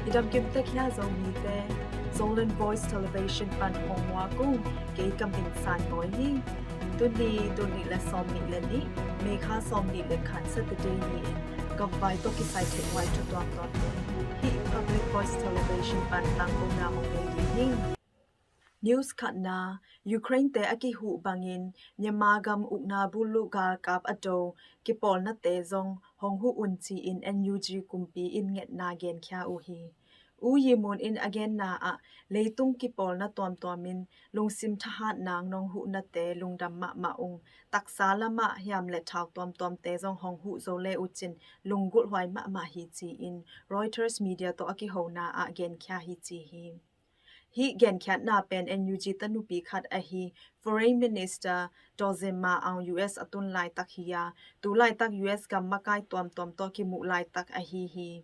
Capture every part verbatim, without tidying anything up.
Midam kimtek hia Zomite, Zoland Voice Television pan hong muak ung, kei Kam Min San Bawi hi. Tuni, tul nih le sawm nih le nih, May kha sawm nih le khat Saturday ni-in, gam vai tawh kisai theih huai thu tuamtuam te hih Public Voice Television pan tangkona hong nei ding hi. News khatna, Ukraine te a kihuh bangin Myanmar gam ukna buluh galkap a do kipawlnate zong hong huh un ci-in N U G kumpi in ngetna genkhia uh hi. U Yi Mun in a genna ah, leitung kipawlna tuamtuam in lungsim thahat nang nong huhnate lungdam mahmah ung, taksa lamah hiam le thau tuamtuamte zong hong huh zo le uh cin lunggulh huai mahmah hi ci-in Reuters media tawh a kihona ah genkhia hi ci hi. Hih genkhiatna pen N U G tanupi khat ahi Foreign Minister Dawdzin Ma Aung U S a tun laitak hi a, tu laitak U S gam makai tuamtuam tawh kimuh laitak ahi hi.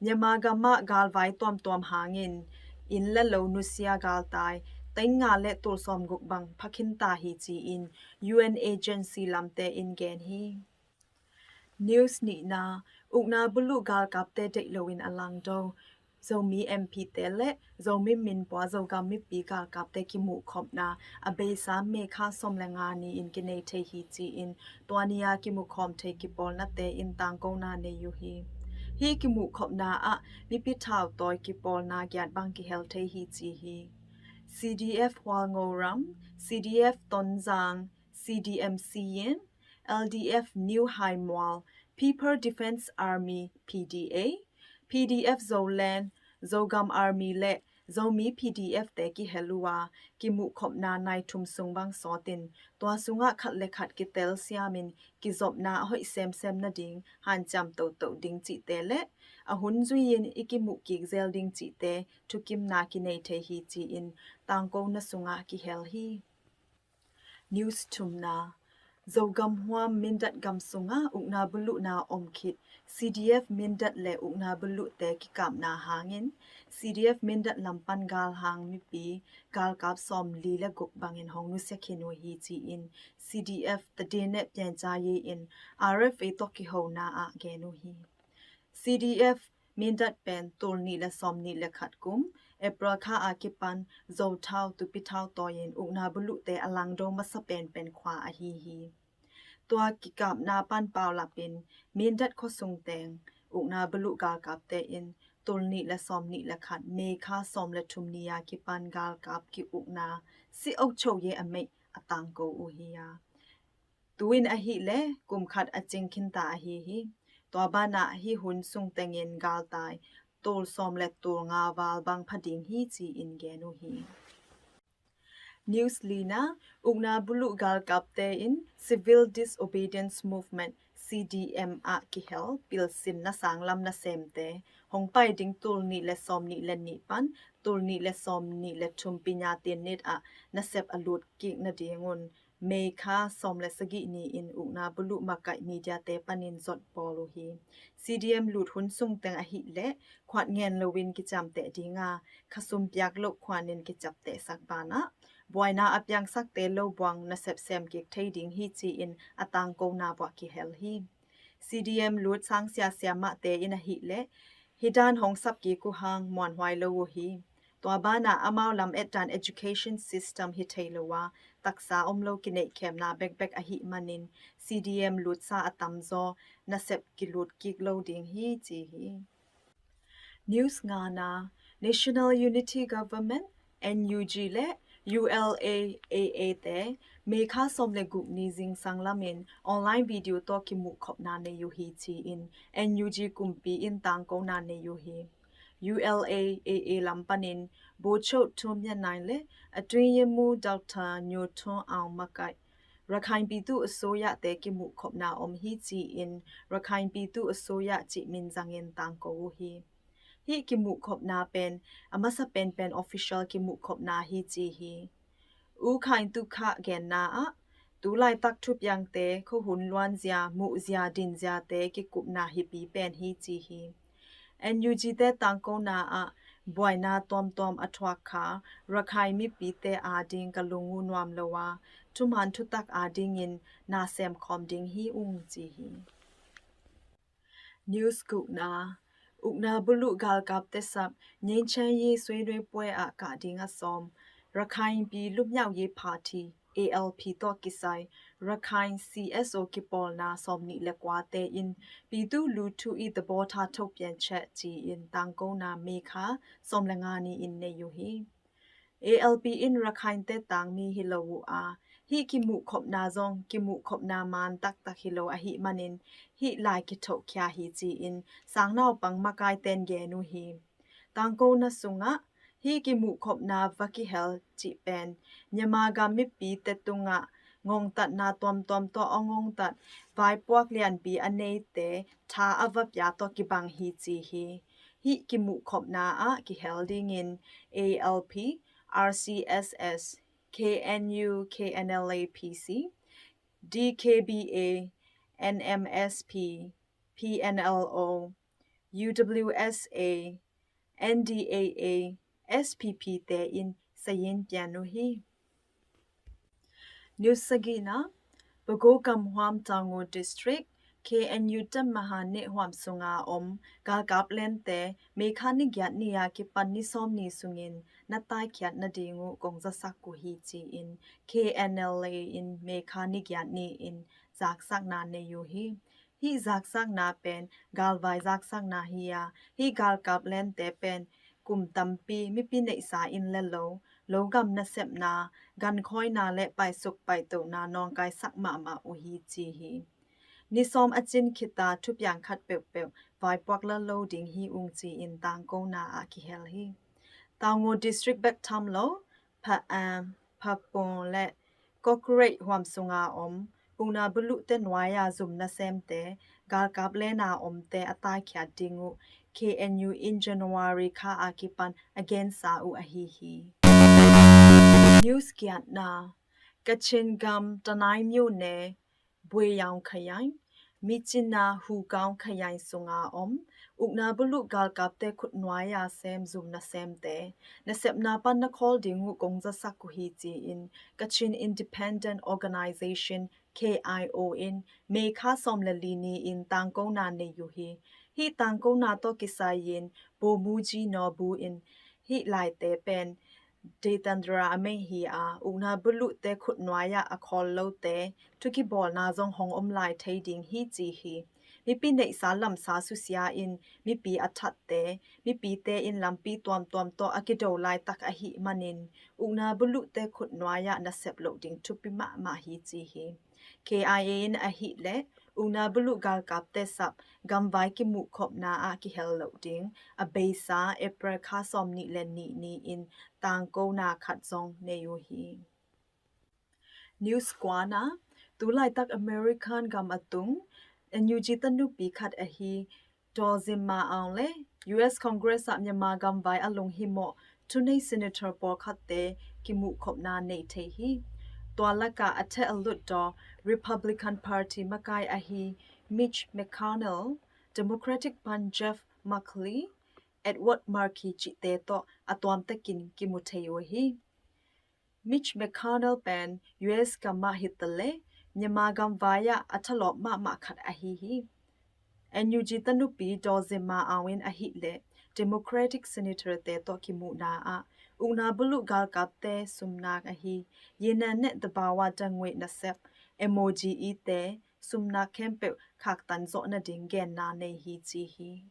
Myanmar gamah galvai tuamtuam hangin inn le lo nusia galtai, teng nga le tul sawmguk bang phakhinta hi ci-in U N agency lamte in gen hi. News nihna, ukna buluh galkapte deih loin a langdo Zomi M P te le Zomi Minpua Zogam mipi galkapte kimuhkhopna a beisa May kha sawm le nga ni-in kinei thei hi ci-in tua ni-a kimuhkhawm thei kipawlnate in tangkona nei uh hi. Hih kimuhkhopna ah mipi thautawi kipawlna giat bang kihel thei hi ci hi. C D F Hualngoram, C D F Tonzang, C D M Siyin, L D F New Hai Mual, People Defence Army, P D A, P D F Zoland, Zogam Army le Zomi P D F te kihel uh a, kimuhkhopna nai thum sung bang sawtin, tua sungah khat le khat kitel siamin kizopna a hoih semsem nading hanciam toto ding cihte le a hun zui-in i kimuh kik zel ding cihte thukimna kinei thei hi ci-in tangkona sungah kihel hi. News thumna, Zogam huam Mindat gam sungah ukna buluhna om khit C D F Mindat le ukna buluhte kikapna hangin C D F Mindat lam pan galhang mipi galkap sawmli le guk bangin hong nusia khin uh hi ci-in C D F Tadine Piancayi in R F A tawh kihona ah gen uh hi. C D F Mindat pen tul nih le sawm nih le khat kum April kha a kipan Zothau Tupithau tawi-in ukna buluhte a langdo masa penpen khua ahi hi. Tua kikapna pan paulapin Mindat khuasung teng ukna buluh galkapte in tul nih le sawm nih le khat May kha sawm le thum ni-a kipan galkap ki-ukna si okcho ye a meih a tangko uh hi a, tu-in ahih leh kum khat a cing khinta ahi hi. Tua banah hih hun sung tengin galtai tul sawm le tul nga val bang pha ding hi ci-in gen uh hi. News lina, ukna buluh galkapte in Civil Disobedience Movement, C D M ah kihel pilsinna sanglam nasemte hong pai ding tul nih le sawm nih le nih pan tul nih le sawm nih le thum Pinyatin nit ah nasep a lut kik nadingun May kha sawm le sagih ni-in ukna buluh makaih mediate panin zot bawl uh hi. C D M lut hun sung teng ahih leh khuat ngen loin kiciamteh dinga, khasum piak loh khuanin kiciaptehsak banah buaina a piangsakte lo buang nasep sem kik thei ding hi ci-in a tangkona buah kihel hi. C D M lut sang siasia mahte in ahih leh hih dan hong sap kik uh hang muanhuai lo uh hi. Tua banah amau lam etdan education system hi thei lo a, taksa om lo kineihkhemna bekbek ahih manin C D M lutsa a tamzaw nasep kilut kik lo ding hi ci hi. News ngana, National Unity Government, N U G le U L A A A te May kha sawm le guk ni zingsang lamin online video tawh kimuhkhopna nei uh hi ci-in N U G kumpi in tangkona nei uh hi. U L A A A lam panin Bocho Thum Yan Nai le a tuiyimu Doctor Nyo Thung Aung makaih Rakhine Pitu Asoya te kimuhkhopna om hi ci-in Rakhine Pitu Asoya cih min zangin tangko uh hi. Hih kimuhkhopna pen a masa penpen official kimuhkhopna hi ci hi. U Khaing Tuk Khah genna ah tu laitak thupiangte khuahun luanzia muhzia dinziate kikupna hipi pen hi ci hi. N U G te tangkona ah buaina tuamtuam a thuak kha Rakhine mipite ading ka lung uh nuam lo a, thuman thutak adingin na semkhawm ding hi ung ci hi. News gukna, Ukna buluh galkapte sap ငြိမ်းချမ်းရေးဆွေးနွေးပွဲ ah kah ding a sawm, Rakhine Pi Lum Nyaw Ye Party, A L P tawh kisai Rakhine C S O kipawlna sawm nih le kuate in ပြည်သူ့လူထု၏ သဘောထားထုတ်ပြန်ချက် ci-in tangkona May kha sawm le nga ni-in nei uh hi. A L P in Rakhine te tangmi hi lo uh a, hih kimuhkhopna zong kimuhkhopna man taktak hi lo ahih manin hih lai kithohkhia hi ci-in sangnaupang makaiten gen uh hi. Tangkona sungah hih kimuhkhopna va kihel cih pen Myanmar gam mipite tungah ngongtatna tuamtuam tawh a ngongtat vaipuak lianpi a neite tha a va pia tawh kibang hi ci hi. Hih kimuhkhopna ah kihel dingin A L P, R C S S, K N U, K N L A P C, D K B A, N M S P, P N L O, U W S A, N D A A, S P P te in sayin pian uh hi. News sagihna, Pago gamhuam Taungaw District, K N U Tammaha nehhuam sunga om galkap lente May kha ni giat ni a kipan ni sawm ni sungin na taikhiat nading uh kong zasak uh hi ci-in K N L A in May kha ni giat ni-in zaksakna nei uh hi. Hih zaksakna pen galvai zaksakna hi a, hih galkap lente pen kum tampi mipi neihsa in le lo, logam nasepna, gankhawina le paisuk paitohna nawngkaisak mahmah uh hi ci hi. Ni sawm a cin khita thupiang khat peuhpeuh vaipuak lal lo ding hi ung ci-in tangkona ah kihel hi. Taungaw District bek tham lo, Pha-, ah, Phapung le Kawkreih huam sunga om ukna buluhte nuai-a zum nasemte galkap lena omte a taikhiat ding uh K N U in January kha a kipan a gensa uh ahi hi. News giatna, Kachin gam Tanai myone, Bueyang khayai, Michina Hukang khayai sunga om ukna buluh galkapte khutnuai-a sem zum nasemte nasepna pan na khawl ding uh kong zasak uh hi ci-in Kachin Independent Organization, K I O in May kha sawm le li ni-in tangkona nei uh hi. Hih tangkona tawh kisai-in Bomuji Nawbu in hih laite pen Deitandra a mei hi a, ukna buluhte khutnuai-ah a khawl lote thukibawlna zong hong om lai thei ding hi ci hi. Mipi neihsa lamsa susia in mipi a thatte, mipite in lampi tuamtuam tawh a kido laitak ahih manin ukna buluhte khutnuai-ah nasep loh ding thupi mahmah hi ci hi. K I A in ahih leh ukna buluh galkapte sap gamvai kimuhkhopna ah kihel loh ding a beisa April kha sawm nih le nih ni-in tangkona khat zong nei uh hi. News kuana, tu laitak American gam a tung N U G tanupi khat ahi Dawzin Ma Aung le U S Congress ah Myanmar gamvai a lunghimawh thunei senator pawlkhatte kimuhkhopna nei thei hi. Tua lakah a theh a lutdaw Republican Party makai ahi Mitch McConnell, Democratic pan Jeff Merkley, Edward Markey cihte tawh a tuamtakin kimu thei uh hi. Mitch McConnell pen U S gam ah hi ta le Myanmar gamvai ah a thalawp mahmah khat ahi hi. N U G tanupi Dawzin Ma Aung in ahih leh Democratic senator te tawh kimuhna ah ukna buluh galkapte sumnak ahi Yenen ne Tabawa Dangwe nasep M O G E te sumnak khempeuh khaktan zawh nading genna nei hi ci hi.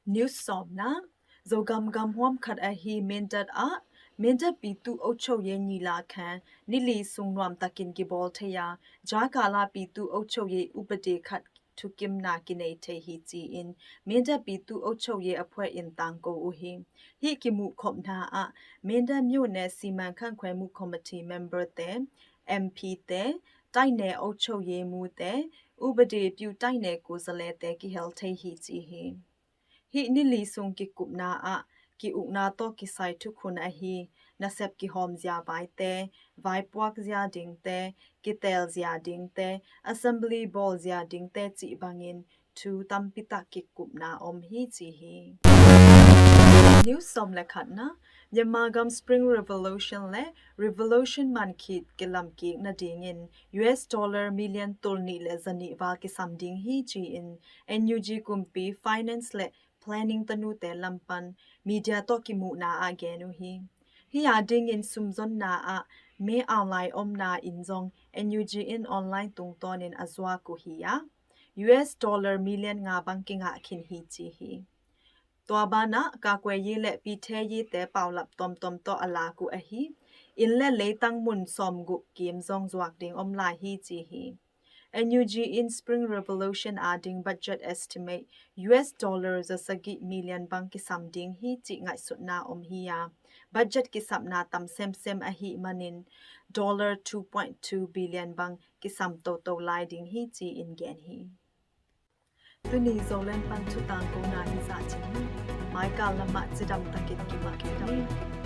News sawmna, Zogam gamhuam khat ahi Mindat ah Mindat Pitu Auchauye Nila khan nili sung nuamtakin kibawl thei a, Jakala Pitu Auchauye upade khat thukimna kinei thei hi ci-in Mindat Pitu Auchauye a phuai in tangko uh hi. Hih kimuhkhopna ah Mindat Myone Siman Khankhuai Mu Committee member te, M P te, Taine Auchauye Mu te, upade Piu Taine Kuzale te kihel thei hi ci hi. Hih nili sung kikupna ah ki-ukna tawh kisai thukhun ahi nasep kihawmzia vaite, vaipuakzia dingte, kiteelzia dingte, assembly bawlzia dingte cih bangin thu tampitak kikupna om hi ci hi. News sawm le khatna, Myanmar gam Spring Revolution le Revolution man khit kilam kik nadingin U S dollar million tul nih le zanih val kisam ding hi ci-in N U G kumpi finance le planning tanute lam pan media tawh kimuhna ah gen uh hi. Hih a dingin sumzonna ah May online omna in zong N U G in online tungtawnin a zuak uh hi a, U S dollar million nga bang kingah khin hi ci hi. Tua banah Kakuei Yi le Pite Yi te paulap tomtom tawh a lak uh ahi. Inn le leitang mun sawmguk kim zong zuak ding om lai hi ci hi. N U G in Spring Revolution a ding budget estimate U S dollar zasagih million bang kisam ding hi cih ngaihsutna om hi a, budget kisapna tam semsem ahih manin dollar two point two billion bang kisam toto lai ding hi ci-in gen hi. Tuni Zoland pan thutang kona hi zah cin hi. Maikal lamah cidam takin kimat hi.